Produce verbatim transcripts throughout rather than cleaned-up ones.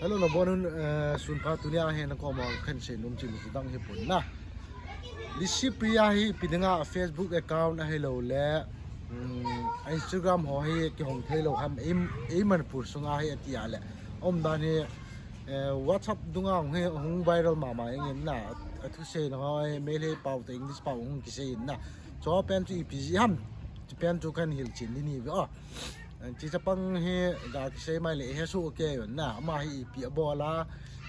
Hello, nabonun, eh, sunpha. Tunia hi nakoma kahin seinom chu midang hi pon na. Lisipriya hi ipi dinga Facebook account ahilou le, mm, Instagram ho hi kihong theilou ham, ei, ei Manipur sunga hi ati a le. Umdan hi, eh, WhatsApp dunga hung hi hung viral mama jengin na. Athuseina ho hi Meitei pao toh English pao hung kisei in na. Chupen chu ipi jeh ham. Chupen chu kahin hilchen ding ahi ve o. Chi chapang hi ga kisei mai le, ihesoh kei uvin na, ama hi ipi abol a,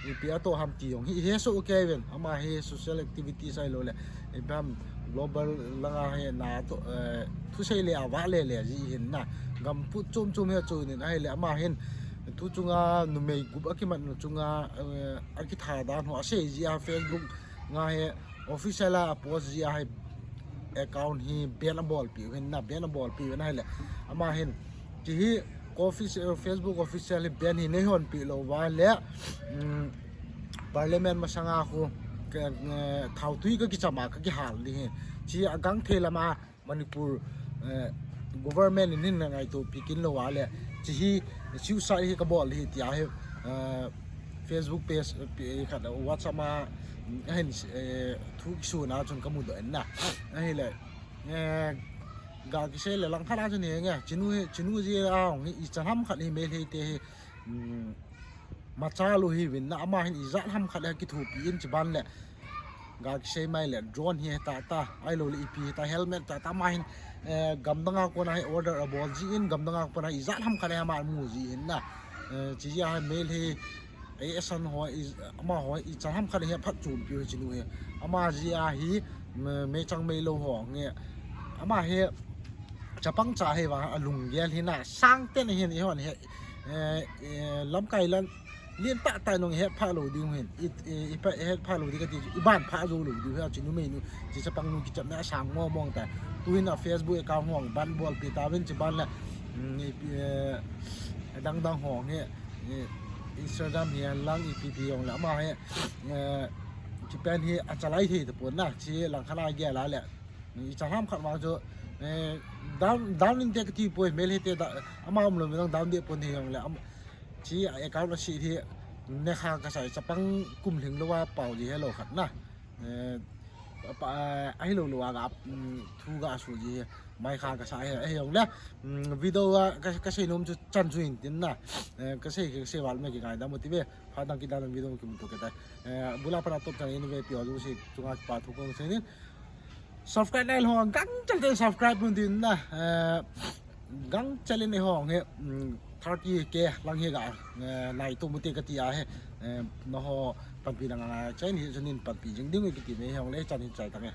ipi atoh ham ti jong hi ihesoh kei uvin. Ama hi social activities ahilou le, ipi ham global langa hi na toh, eh, thusei le avah le le ji hin na. Gam put chom chom hi achunin ahile ama hin thu chunga numei gup akimat nu chunga, eh, akitha dan ho asei ji a Facebook nga hi official a post ji a hi account hi ban abolpeh uvin na, ban abolpeh uvin ahile. Ama hin, chi hi office, eh, Facebook official hi ban hi neihonpeh louva le, mm, parliament masanga khu, ka, eh, thaotui kakicham a kakihal ding hi. Chi agangthei lama Manipur, eh, government in hin ngaito pi kin lou a le, chi hi suicide hi kabol hi tia hi, eh, Facebook page, eh, pi-, khat WhatsApp a, mm, ahin, eh, thu kisun a chun kamudoh in na. Ahile, eh, ga kisei le langkhat a chun hi nge, chinu hi, chinu jeh a hung hi ichan ham khat hi Meitei te hi, mm, machal u hiuvin na, ama hin ijat ham khat le kithopi in chuban le. Ga kisei mai le drone hi tata, ahilou le ipi tata, helmet tata, ama hin, eh, gamdang a kona hi order abol ji in, gamdang a kona ijat ham khat le ama mu ji in na. Eh, chi jeh a hi Meitei, eh, asan ho, i, ama ho, ichan ham khat le hi phatchompi u hi chinu hi. Ama jeh a hi, me, meichang meilou ho nge. Ama hi, chapang cha hi vang alunggel hi na, sangtah in hin ihon hi, eh, eh, lamkai lan, lien tahtah in jong ihet phah lou ding hin, i, i, i pa, ihet phah lou ding kati, iban phah jou lou ding hi, chi numei nu, chi chapang nu kichapna asang mong mong ta. Tuhin a Facebook account hung ban bolpeh tauvin chuban le, mm, i, eh, adang dang ho hi, eh, Instagram hi lang ipi pi jong le ama hi, eh, chupen hi achalai thei tapon na, chi langkhat a gel a le. Ichan ham khat vang chu, eh, down, down in te kati poi, Meitei te da, ama umlou midang down deh pon hi jong le, am, chi account asei hi, nekha kasa chapang kum lhinglou a pao ji helou khat na. Eh, pa, eh, ahilou lou a ga, mm, thu ga su ji hi, mai kha kasa hi, ahi jong le, mm, video a ka, kasei nom chu chan chu hin tin na. Eh, kasei, kasei val me kingaidam u ti ve, phat dang kit dan video kimu to kit ta. Eh, bula pana top chan in vepi ho jouse chunga kipa thu kong sei in. Subscribe nailou ho gangchel in subscribe un tin na. Eh, gangchel in eiho hi, mm, thirty K lang hi ga, eh, nai to mute kati a hi. Eh, nangho panpina ngai chai in hi chun in panpi jing ding u kiti me hi jong le chan hin chai tange.